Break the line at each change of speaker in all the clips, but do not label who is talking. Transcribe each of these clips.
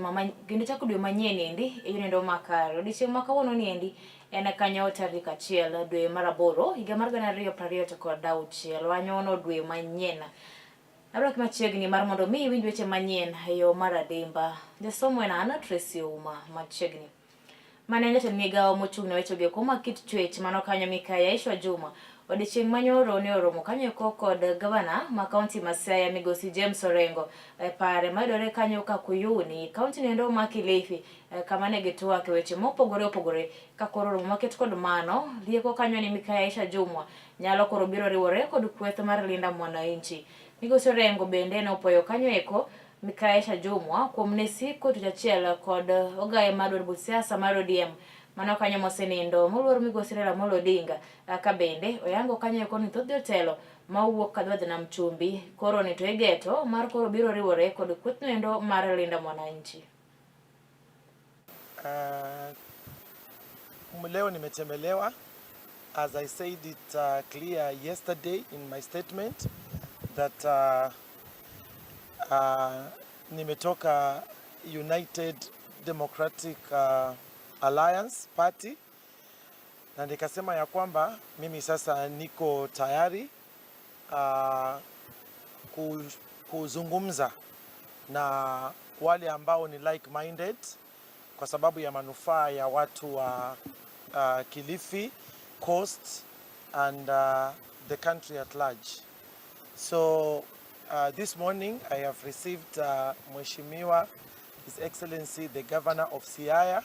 juma ma, kendo chako dwe manyien endi e yono makare. Odiechieng' ma kawuono ni endi en kanyo tarik 1 dwe mar 8 higa mar 2026. Wanyono dwe manyien. Arwaki machiegni mar mondo mi iwinj weche manyien e yo mar adimba. Jasomo en an Tracy Ouma machiegni. Mane en jatend migawo mochung' ne weche go mag kit chwech mano kanyo Mikai Aisha Juma odiechieng' manyoro ne oromo kanyo eko kod gavana ma kaunti ma Siaya Migosi James Orengo e pare mayudore kanyo Kakuyuni, kaunti noendo ma Kilifi, kama ne gitwak e weche mopogore opogore. Ka koro romo maket kod mano lieko kanyo ni Mikai Aisha Jumwa nyalo koro biro riwore kod kweth mar Linda Mwananchi. Migosi Orengo bende ne opoyo kanyo eko Mikai Aisha Jumwa kuom ne siko tich achiel kod ogaye mar duond buch siasa mar ODM mano kanyo mosenindo moluor Migosi Raila Amolo Odinga. Ka bende oyango kanyo eko ni thoth jotelo mawuok kadwadh nam chumbi koro ni to igeto mar koro biro riwore kod kweth noendo mar Linda Mwananchi.
Leo nimetembelewa, as I said it clear yesterday in my statement, that nimetoka United Democratic Alliance Party na nikasema ya kwamba mimi sasa niko tayari kuzungumza na wale ambao ni like minded kwa sababu ya manufaa ya watu wa Kilifi Coast and the country at large. So this morning I have received Mheshimiwa His Excellency the Governor of Siaya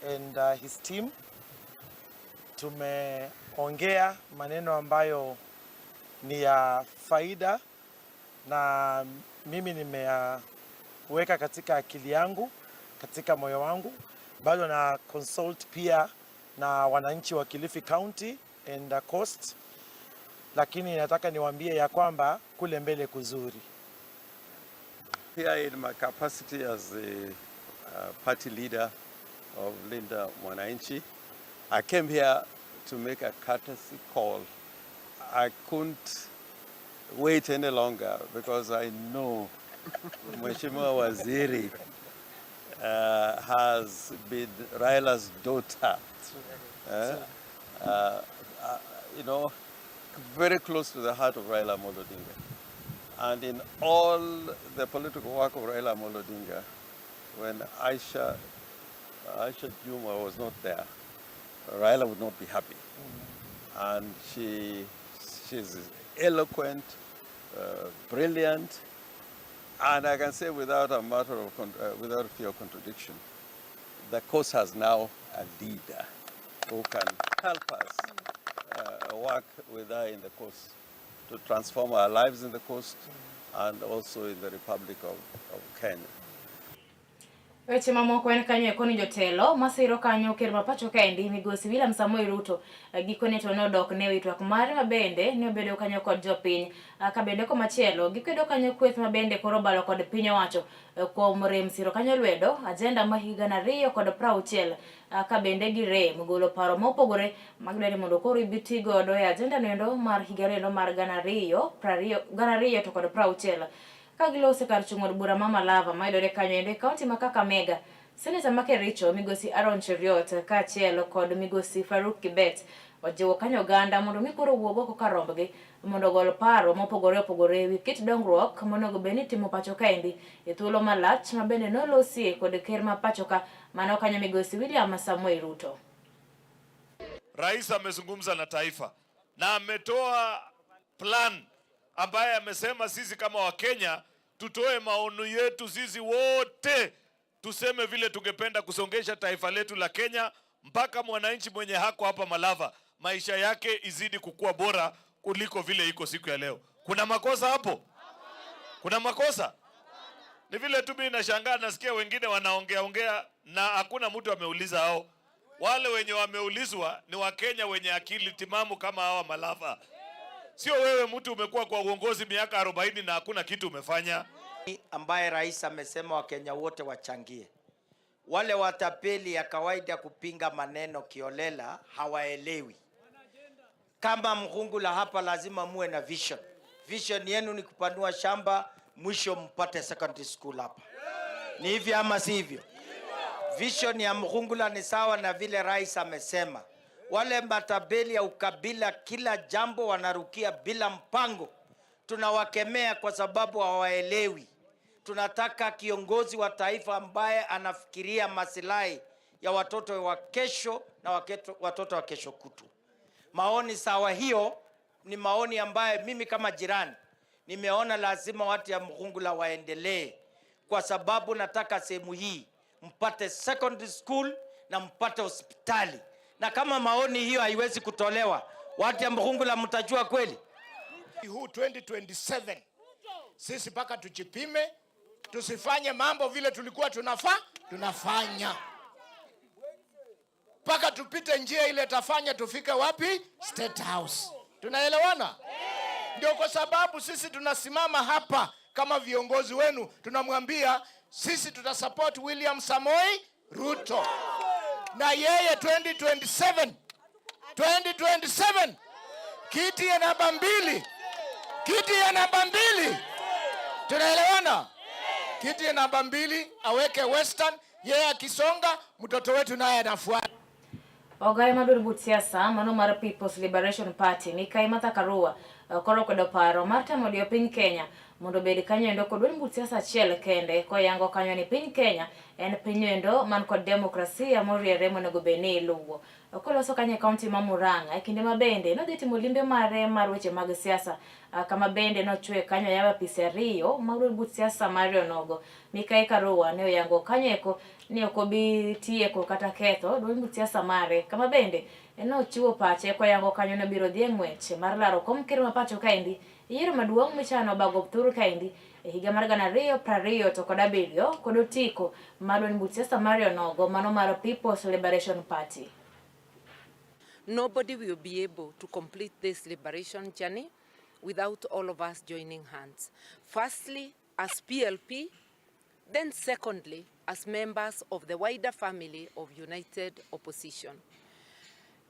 and his team. Tumeongea maneno ambayo ni ya faida na mimi nimeyaweka katika akili yangu, katika moyo wangu. Bado na consult pia na wananchi wa Kilifi County and Coast, lakini nataka niwaambie ya kwamba kule mbele kuzuri.
Here in my capacity as the party leader of Linda Mwananchi, I came here to make a courtesy call. I couldn't wait any longer because I know Mheshimiwa Waziri has been Raila's daughter. Very close to the heart of Raila Amolo Odinga. And in all the political work of Raila Amolo Odinga, when Aisha Jumwa was not there, Raila would not be happy. And she's eloquent, brilliant, and I can say without a matter of, without fear of contradiction, the coast has now a leader who can help us work with her in the coast to transform our lives in the coast and also in the Republic of Kenya.
Weche mamoko en kanyo eko ni jotelo masiro kanyo ker ma pacho kaendi Migosi William Samoei Ruto gikone to nodok ne wi twak mare ma bende ne obedo kanyo kod jopiny. Ka bende komachielo gikwedo kanyo kweth ma bende koro obalo kod piny owacho kuom rem siro kanyo lwedo agenda ma higa 2060, ka bende girem golo paro mopogore magidwa ni mondo koro ibi ti godo e agenda noendo mar higa noendo mar 2020 2060. Ka gilose kar chung' od bura ma Malava mayudore kanyo endo e kaunti ma Kakamega, Seneta ma Kericho Migosi Aaron Cheruiyot kaachiel kod Migosi Faruk Kibet ojiwo kanyo oganda mondo mi koro owuog oko kar rombgi mondo ogol paro mopogore opogore ewi kit dongruok monego bed ni itimo pacho kaendi e thuolo malach ma bende nolosie kod ker ma pacho ka mano kanyo Migosi William Samoei Ruto.
Rais amezungumza na taifa na ametoa plan ambaye amesema sisi kama Wakenya tutoe maono yetu sisi wote, tuseme vile tungependa kusongesha taifa letu la Kenya mpaka mwananchi mwenye hako hapa Malava maisha yake izidi kukua bora kuliko vile iko siku ya leo. Kuna makosa hapo? Kuna makosa? Ni vile tu mimi nashangaa, nasikia wengine wanaongea ongea na hakuna mtu ameuliza hao. Wale wenye wameulizwa ni Wakenya wenye akili timamu kama hawa Malava. Sio wewe mtu umekuwa kwa uongozi miaka 40 na hakuna kitu umefanya.
Ambaye rais amesema Wakenya wote wachangie. Wale watapeli ya kawaida kupinga maneno kiholela hawaelewi. Kama Mhungula hapa lazima muwe na vision. Vision yenu ni kupanua shamba, mwisho mpate secondary school hapa. Ni hivyo ama si hivyo? Vision ya Mkhungula ni sawa na vile rais amesema. Wale matabeli ya ukabila, kila jambo wanarukia bila mpango, tunawakemea kwa sababu hawaelewi. Tunataka kiongozi wa taifa ambaye anafikiria masilahi ya watoto wa kesho na watoto wa kesho kutu. Maoni sawa hiyo ni maoni ambayo mimi kama jirani nimeona lazima watu ya Mkhungula waendelee, kwa sababu nataka sehemu hii mpate secondary school na mpate hospitali, na kama maoni hiyo haiwezi kutolewa, watu ya Mkhungula mtajua kweli
huu 2027 sisi mpaka tujipime, tusifanye mambo vile tulikuwa tunafanya, mpaka tupite njia ile tafanya tufike wapi? State House. Tunaelewana? Ndio kwa sababu sisi tunasimama hapa kama viongozi wenu, tunamwambia sisi tutasupport William Samoei Ruto na yeye 2027 2027 kiti ya namba 2, kiti ya namba 2. Tunaelewana? Kiti ya namba 2 aweke Western, yeye akisonga mtoto wetu naye anafuata.
Ogayo maduong' buch siasa mano mar People's Liberation Party Mikai Martha Karua koro kwedo paro mar temo diyo piny Kenya mondo obed kanyo endo kod duond buch siasa achiel kende koyango kanyo ni piny Kenya en piny endo man kod demokrasia moriere monego bed ni iluwo. Koloso kanyo e kaunti ma Murang'a e kinde ma bende nodhi timo limbe mare mar weche mag siasa kama bende nochwe kanyo yawo apisi 2 mag duond buch siasa mar onogo. Mikai Karua ne oyango kanyo eko ni ok obi tieko kata ketho duond buch siasa mare kama bende nochiwo pache koyango kanyo ne biro dhi e ng'wech mar laro kom ker ma pacho kaendi yiero maduong' michano bago thur kaendi e higa mar 2027 kod otiko mar duond buch siasa mar onogo mano mar People's Liberation Party.
Nobody will be able to complete this liberation journey without all of us joining hands. Firstly, as PLP, then secondly, as members of the wider family of united opposition.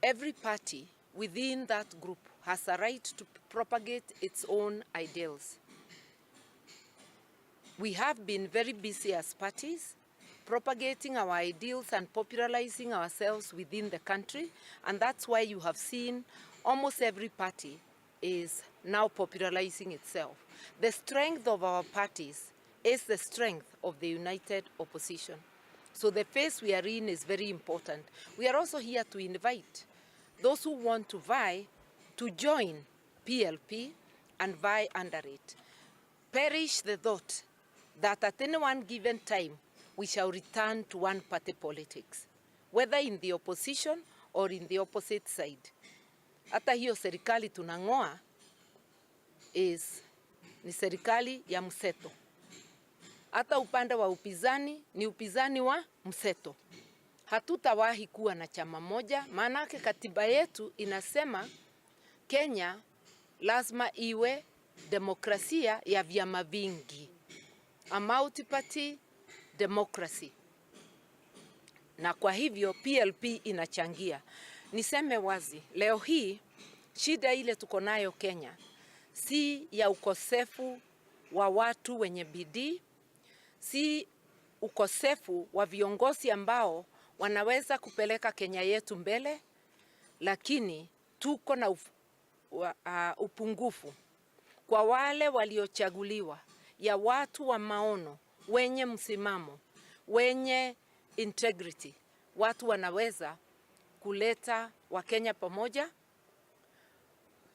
Every party within that group has a right to propagate its own ideals. We have been very busy as parties, propagating our ideals and popularizing ourselves within the country, and that's why you have seen almost every party is now popularizing itself. The strength of our parties is the strength of the united opposition. So the phase we are in is very important. We are also here to invite those who want to vie to join PLP and vie under it. Perish the thought that at any one given time we shall return to one party politics, whether in the opposition or in the opposite side. Hata hiyo serikali tunang'oa is ni serikali ya mseto. Hata upande wa upinzani ni upinzani wa mseto. Hatutawahi kuwa na chama moja, maanake katiba yetu inasema Kenya lazima iwe demokrasia ya vyama vingi, a multi-party democracy. Na kwa hivyo PLP inachangia. Niseme wazi, leo hii shida ile tuko nayo Kenya si ya ukosefu wa watu wenye bidii, si ukosefu wa viongozi ambao wanaweza kupeleka Kenya yetu mbele, lakini tuko na upungufu kwa wale waliochaguliwa ya watu wa maono, wenye msimamo, wenye integrity. Watu wanaweza kuleta Wakenya pamoja,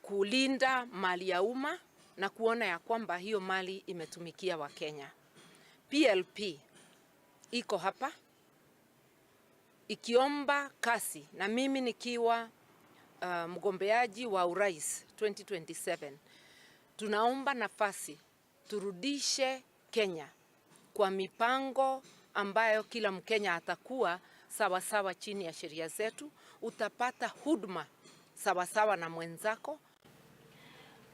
kulinda mali ya umma na kuona ya kwamba hiyo mali imetumikia Wakenya. PLP iko hapa ikiomba kasi, na mimi nikiwa mgombeaji wa urais 2027, tunaomba nafasi turudishe Kenya kwa mipango ambayo kila Mkenya atakuwa sawasawa sawa chini ya sheria zetu, utapata huduma sawasawa na mwenzako.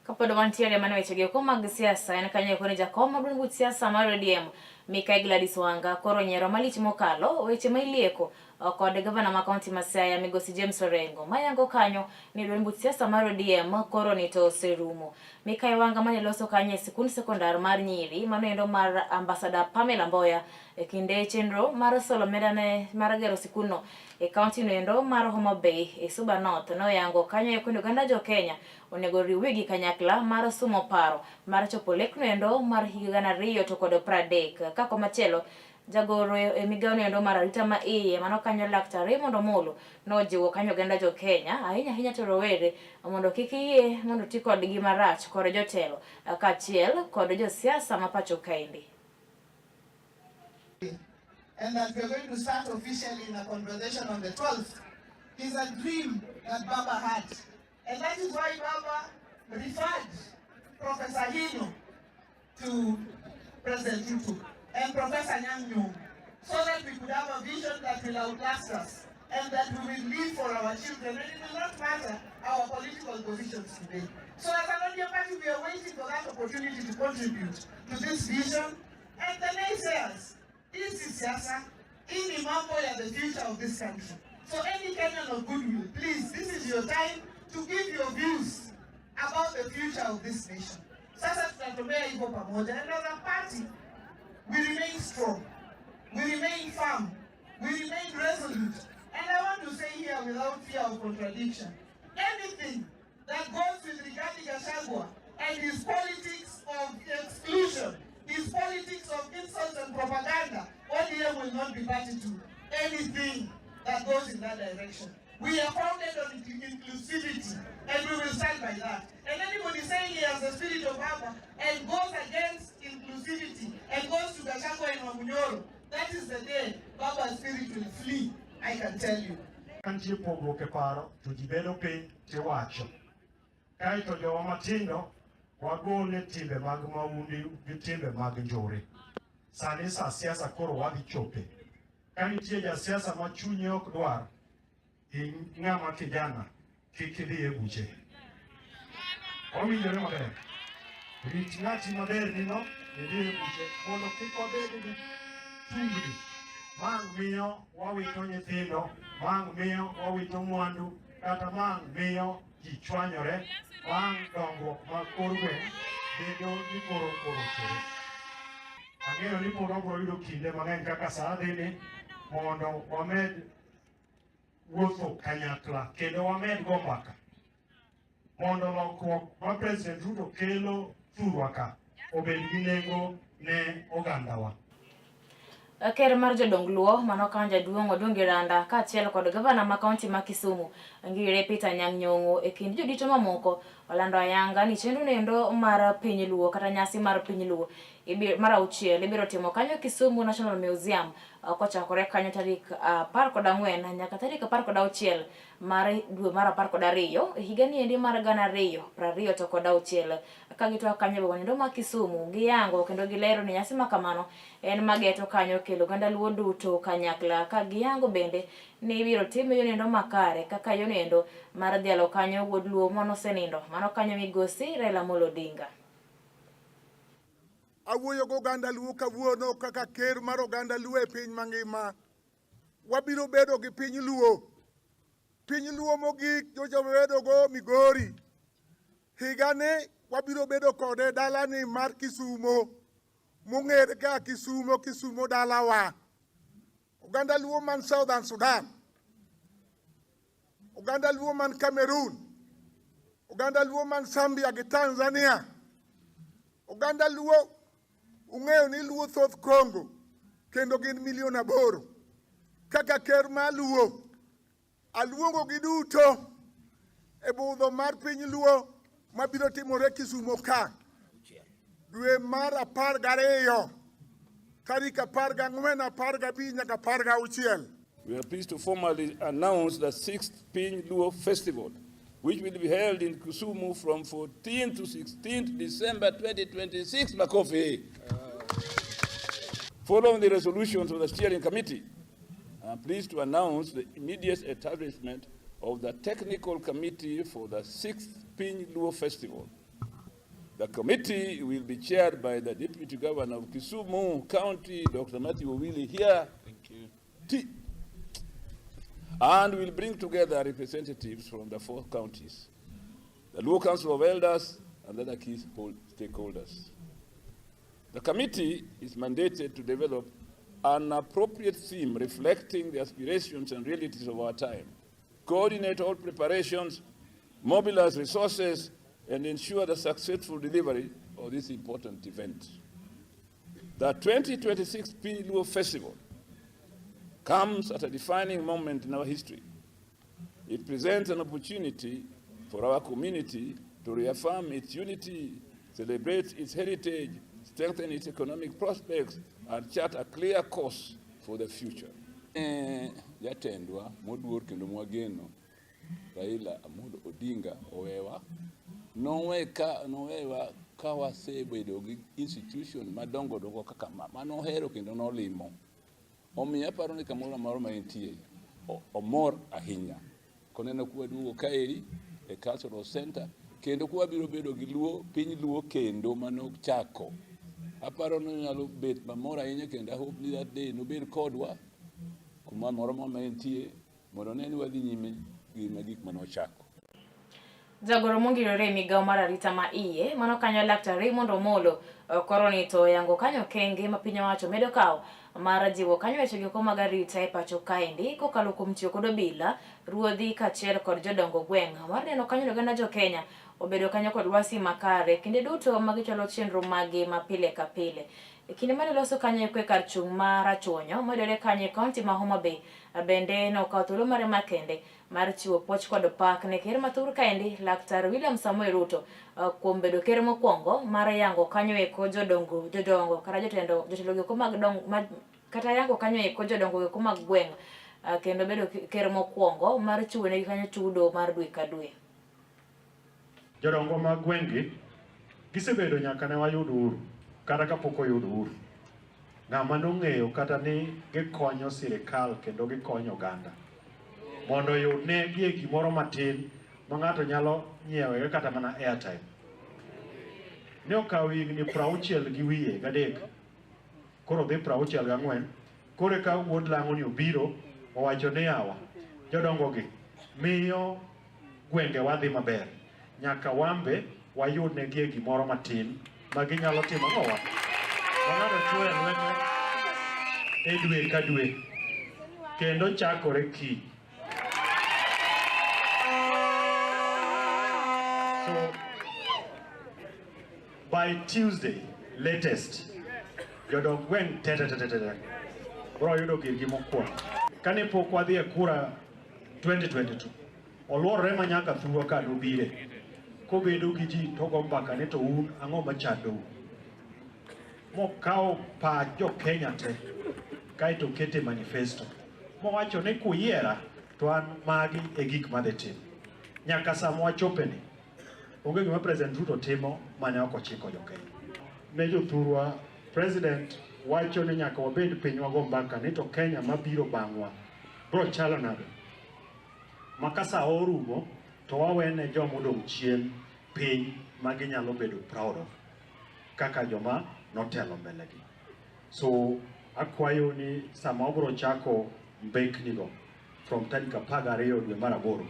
Kapod wantiere mane wechego mag siasa en kanyo koni jakom maduong' buch siasa mar ODM Mikai Gladys Wanga koro nyiero malich mokalo weche ma ilieko kod gavana ma kaunti ma Siaya Migosi James Orengo mayango kanyo ni duond buch siasa mar ODM koro ni to oserumo. Mikai Wanga mane loso kanyo e sikund sekondar mar nyiri mano endo mar ambasada Pamela Mboya e kinde chenro mar solo omenda ne mar gero sikundno e kaunti no endo mar Homa Bay e Suba North noyango kanyo eko ni oganda jo Kenya onego oriw wigi kanyakla mar sumo paro mar chopo lekno endo mar higa 2030. Ka komachielo jagoro e migawo no endo mar arita ma iye mano kanyo Laktar Raymond Omolo nojiwo kanyo oganda jo Kenya ahinya ahinya to rowere mondo kik yie mondo ti kodgi marach kod jotelo kaachiel kod josiasa ma pacho kaendi.
And that we're going to start officially in a conversation on the 12th is a dream that Baba had. And that is why Baba referred Professor Hino to President Ruto and Professor Anyang' Nyong'o, so that we could have a vision that will outlast us and that we will live for our children, and it will not matter our political positions today. So as an ODM party, we are waiting for that opportunity to contribute to this vision. And the naysayers, hii si siasa, hii ni mambo ya the future of this country. So any Kenyan of goodwill, please, this is your time to give your views about the future of this nation. Sasa tutatembea hivyo pamoja, and as a party, we remain strong, we remain firm, we remain resolute. And I want to say here without fear of contradiction, anything that goes with Rigathi Gachagua and his politics of exclusion, his politics of insults and propaganda, ODM will not be party to anything that goes in that direction. We are founded on inclusivity, and we will stand by that. And anybody saying he has the spirit of Baba and goes against inclusivity and goes to Gachagua and Wamunyoro, that is the day Baba's spirit will flee, I can tell you.
Ka nitie pogruok e paro to ji bedo piny tiwacho. Kaeto jowa matindo wagole timbe mag maundu gi timbe mag njore. Sani sa siasa koro wadhi chope. Ka nitie jasiasa ma chunye ok dwar, in ng'ama kijana, kik idhi e buche. Wawinjore maber. Rit ng'ati maber nino, idhi e buche mondo kik wabed gi tungni. Mang' miyo wawito nyithindo, mang' miyo wawito mwandu, kata mang' miyo ji chwanyore, mang' dongruok mag kor gweng' bedo ni koro orochore. Ang'eyo ni pod wabiro yudo kinde mang'eny kaka sa dhini mondo wamed wuotho kanyakla kendo wamed go mbaka mondo lokruok ma President Ruto kelo thurwa ka obed gi nengo ne ogandawa.
Ker mar jodong Luo mano kanyo jaduong' Odungi Randa kaachiel kod gavana ma kaunti ma Kisumu Ngire Peter Anyang' Nyong'o e kind jodito mamoko olando ayanga ni chenro nendo mar piny Luo kata nyasi mar piny Luo mar auchiel ibiro timo kanyo Kisumu National Museum kochakore kanyo tarik 14 nyaka tarik 16 mar dwe mar 12 higa ni endi mar 2026. Ka gitwak kanyo e boma nendo ma Kisumu giyango kendo gilero ni nyasi ma kamano en mageto kanyo kelo oganda Luo duto kanyakla ka giyango bende ni ibiro tim yo nendo makare kaka yo nendo mar dhialo kanyo wuod Luo manosenindo mano kanyo migosi Raila Amolo Odinga.
Awuoyo gi oganda Luo kawuono kaka ker mar oganda Luo e piny mangima. Wabiro bedo gi piny Luo. Piny Luo mogik nyocha wabedo go Migori. Higani wabiro bedo kode dalani mar Kisumo, mong'ere kaka Kisumo, Kisumo dalawa. Oganda Luo man Southern Sudan, oganda Luo man Cameroon, oganda Luo man Zambia gi Tanzania, oganda Luo ung'eyo ni Luo thoth Congo kendo gin milion 8. Kaka ker mar Luo, aluongo gi duto e budho mar piny Luo mabiro timore Kisumo ka dwe mar 12 tarik 14, 15 nyaka 16.
We are pleased to formally announce the 6th Piny Luo Festival, which will be held in Kisumu from 14 to 16 December 2026. Makofi. Following the resolutions of the steering committee, I am pleased to announce the immediate establishment of the technical committee for the 6th Piny Luo Festival. The committee will be chaired by the Deputy Governor of Kisumu County, Dr. Matthew Owili here. Thank you. T. And will bring together representatives from the 4 counties, the Luo Council of Elders, and other key stakeholders. The committee is mandated to develop an appropriate theme reflecting the aspirations and realities of our time, coordinate all preparations, mobilize resources, and ensure the successful delivery of this important event. The 2026 Piny Luo Festival comes at a defining moment in our history. It presents an opportunity for our community to reaffirm its unity, celebrate its heritage, strengthen its economic prospects, and chart a clear course for the future. Jatendwa moduor kendo mwageno Raila Amolo Odinga owewa nowewa ka wasebedo gi institution madongo dongo kaka ma manohero kendo nolimo. Omiyo aparo ni kamoro amora ma entie omor ahinya koneno kwa duogo kaeri e cultural center kendo kwa biro bedo gi Luo piny Luo kendo manochako. Aparo ni onyalo bet mamor ahinya kendo I hope ni that day nobed kodwa kuma moro ma entie mondo ne ni wadhi nyime gi gik manochako.
Jagoro mongirore e migawo mar arita ma iye mano kanyo Laktar Raymond Omolo koro ni to yango kanyo okenge ma piny owacho medo kawo mar jiwo kanyo weche giko mag arita e pacho kaendi kokalo kuom tiyo kod obila, ruodhi kaachiel kod jodongo gweng' mar neno kanyo oganda jo Kenya obedo kanyo kod lwasi makare kinde duto ma gichwalo chenro maggi ma pile ka pile. E kinde mane loso kanyo eko e kar chung' ma Rachuonyo mayudore kanyo e kaunti ma Homa Bay bende nokawo thuolo mare makende mar chiwo puoch kod pak ne ker mathur kaendi Laktar William Samoei Ruto kuom bedo ker mokwongo mar yango kanyo eko jodongo jodongo kata jotendo jotelo gieko mag dong ma, kata yango kanyo eko jodongo gieko mag gweng' kendo bedo ker mokwongo mar chiwo negi kanyo chudo mar dwe ka dwe.
Jodongo mag gweng'gi gisebedo nyaka ne wayud uhuru kata kapok oyud uhuru. Ng'ama nong'eyo kata ni gikonyo sirikal kendo gikonyo oganda mondo oyud ne gie gimoro matin ma ng'ato nyalo nyiewe kata mana airtime. Ne okawo higni 63 koro dhi 64 koro eka wuod lang'o ni obiro owacho ni yawa jodongo gi miyo gwenge wadhi maber nyaka wambe wayud ne gie gimoro matin ma ginyalo timo ang'owa ma ng'ato chuoyo e lwete e dwe ka dwe kendo chakore kiny. So by Tuesday latest jodong gweng' te te te te te biro yudo girgi mokwongo. Kane pok wadhi e kura 2022 oluorore ma nyaka thurwa ka nobire kobedo gi ji to go mbaka ni to un ang'o machandou mokawo pach jo Kenya te kaeto okete manifesto mowacho ni kuyiera to an magi e gik madhi timo nyaka sama wachopeni onge gima President Ruto timo mane ok ochiko jo Kenya. Ne jothurwa, President wacho ni nyaka wabed piny wago mbaka ni to Kenya mabiro bang'wa bro chalo nade ma ka sa orumo to wawene joma odong' chien piny ma ginyalo bedo proud of kaka joma notelo mbelegi. So akwayo ni sama wabro chako mbeknigo from tarik 12 dwe mar 8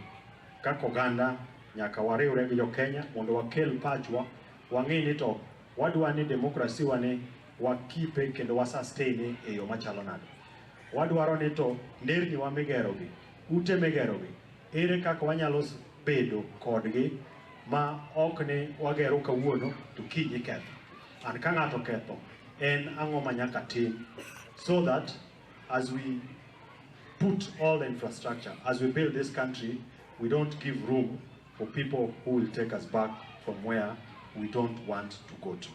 kaka oganda nyaka wariwre gi jo Kenya mondo wakel pachwa wang'e ni to wadwa ni demokrasi wa ni wakipe kendo wasustain e yo machalo nade. Wadwaro ni to nderni wa migerogi, ute migerogi, ere kaka wanyalo bedo kodgi ma ok ni wagero kawuono to kiny iketho. And ka ng'ato ketho, en ang'o ma nyaka tim so that as we put all the infrastructure, as we build this country, we don't give room for people who will take us back from where we don't want to go to.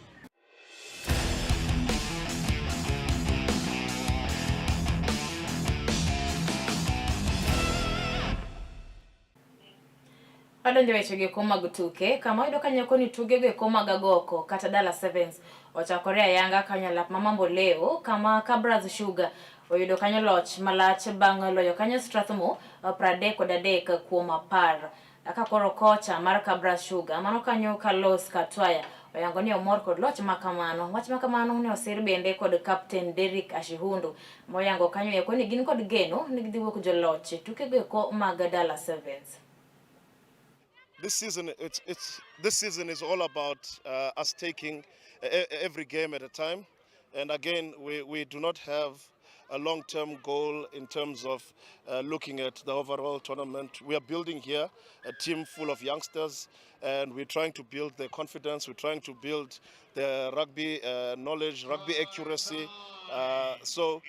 Wadonjo weche go eko mag tuke kama wayudo ka nyako ni tuke go eko mag agoko kata Dala Sevens ochakore ayanga kanyo lap ma Mambo Leo kama Kabras Sugar oyudo kanyo loch malach bang' loyo kanyo Strathmore 33-10. Ka koro kocha mar Kabras Sugar mano kanyo Carlos Katwaya Oyango ni omor kod loch ma kamano. Wach ma kamano ne osir bende kod kapten Derrick Ashihundu moyango kanyo eko ni gin kod geno ni gidhi wuok joloch e tukego eko mag Dala Sevens.
This season, this season is all about us taking every game at a time. And again, we do not have a long-term goal in terms of looking at the overall tournament. We are building here a team full of youngsters, and we're trying to build their confidence. We're trying to build their rugby knowledge, rugby accuracy. So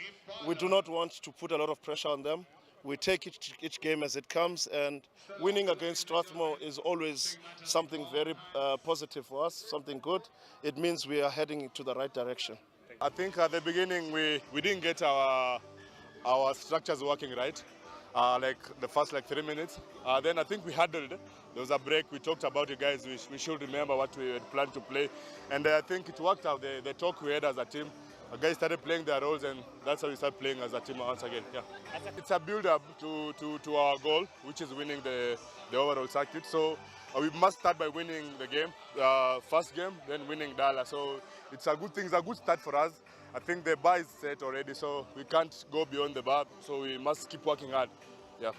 we do not want to put a lot of pressure on them. We take each game as it comes, and winning against Strathmore is always something very positive for us, something good. It means we are heading to the right direction.
I think at the beginning we didn't get our structures working right, like the first 3 minutes. Then I think we huddled. There was a break. We talked about it, guys. We should remember what we had planned to play. And I think it worked out. The talk we had as a team, the guys started playing their roles, and that's how we started playing as a team once again. Yeah. It's a build-up to our goal, which is winning the overall circuit. So we must start by winning the game, first game, then winning Dala. So it's a good thing, it's a good start for us. I think the bar is set already, so we can't go beyond the bar. So we must keep working hard. Yeah.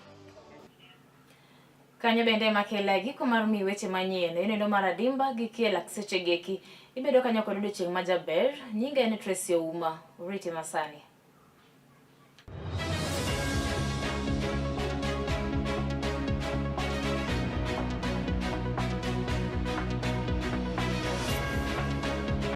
Kanyo bende makela giko mar mi weche manyien ineno mar adimba gi kiel seche geki ibedo kanyo kod odiochieng' majaber nyinga en Tracy Ouma rite masani.